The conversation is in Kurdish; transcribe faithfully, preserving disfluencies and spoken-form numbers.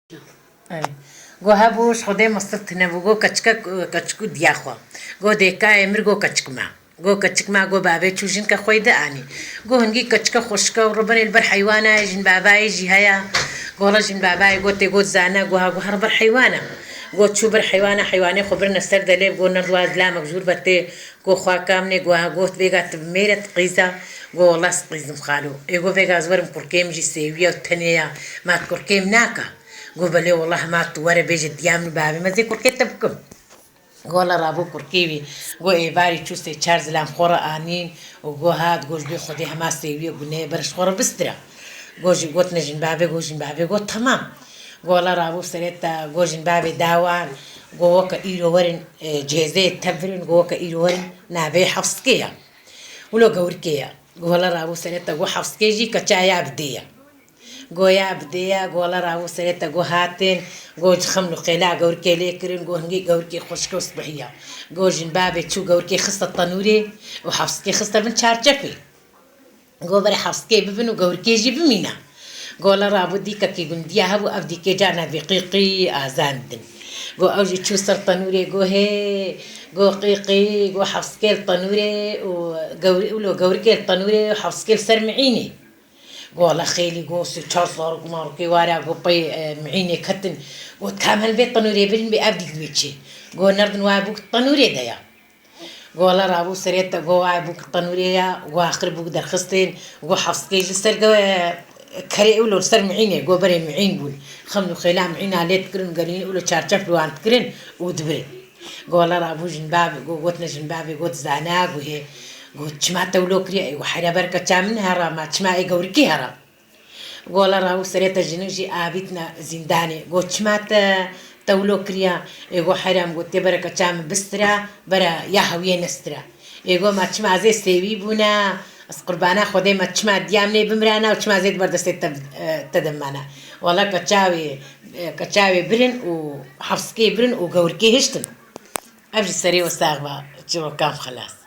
Go hebû ji Xwedê mistir tune bû, go keçike, keçik û diya xwe. Go dêkayê mir, go keçik me. Go keçik me, go bavê çû jinke xwe yê di anî. Go hingî keçike xweşike û ribinê li ber heywana ye, jin bavayê jî heye. Go la jin bavayê go tê, go zane, go ha, go her ber heywana. Go çû ber heywana, heywanê xwe birine ser delê, go nerd wa zilamek jûr be tê. Go xwaka min ê, go ha, got vêga tu bi mêre tu qîza. Go wela ez qîzim xalo. Ê go vêga ez werim kurkê min jî sêwî ye û tenê ye. Ma tu kurkê min naka. Go belê wela hema tu were bêje diya min û bavê me zê kurkê te bikim. Go wela rabû kurkê wî. Go êvarî çû sê çar zilam xwe re anîn û go hat, go ji bo Xwedê hema sêwî ye, guneyê bere ji xwe re bistire. Go jî gotine jin bavê, go jin bavê got temam. Go wela rabû serê te, go jin bavê da wan, go weke îro werin, e, cihêzê tev birin, go weke îro werin navê Hefskê ye. Wilo gewrikê ye. Go wela rabû serê te, go Hefskê jî keça ya bi dê ye. Go ya bi dê ye, go wela rabû serê te, go hatin, go ji xeml û xêla gewrikê lê kirin, go hingî gewrikê xweşik û sibihî ye. Go jin bavê çû gewrikê xiste tenûrê û Hefskê xiste bin çarçefê. Go berê Hefskê bibin û gewrikê jî bimîne. Go wela rabû dîkekî gundiya hebû, ev dîkê carna vê qî qî azan didin. Go ew jî çû ser tenûrê, go hê, go qî qî, go Hefskê li tenûrê û gewri-, wilo gewrikê li tenûrê û Hefskê li ser mi'înê. Go wela xêlî, go sê çar zarok marokê ware, go pey, e, mi'înê ketin. Got ka em hene vê tenûrê birin bê ev dîk divê çi? Go nerdin wa bûk tenûrê de ye. Go wela rabû serê te, go wayê bûk tenûrê ye, go axir bûk derxistin, go Hefskê ji ser ge-, kerê û li ser mi'înê, go berê mi'în bûn. Xeml û xêla mi'îna lê dikirin, gelîn û li çarçef li wan dikirin û dibirin. Go wela rabû jin bavê, go gotine jin bavê, got zana, go hê, go çima te wilo kiriye, ê go heyra ber keça min hera, ma çima ê gewrikê hera? Go wela rabû serê te, jinik jî avîtine zîndanê. Go çima te, te wilo kiriya? Ê go heyra, min go tê bere keça min bistira, bere ya hewiyê nestira. Ê go ma çima zê sêwî bûne, ez qurbana Xwedê, ma çima diya min ê bimirana û çima zê di ber destê te, e, te de mane? Wela keça wê, e, keça wê birin û Hefskê birin û gewrikê hiştin. Ev jî serê we sax be, çirokan xelas.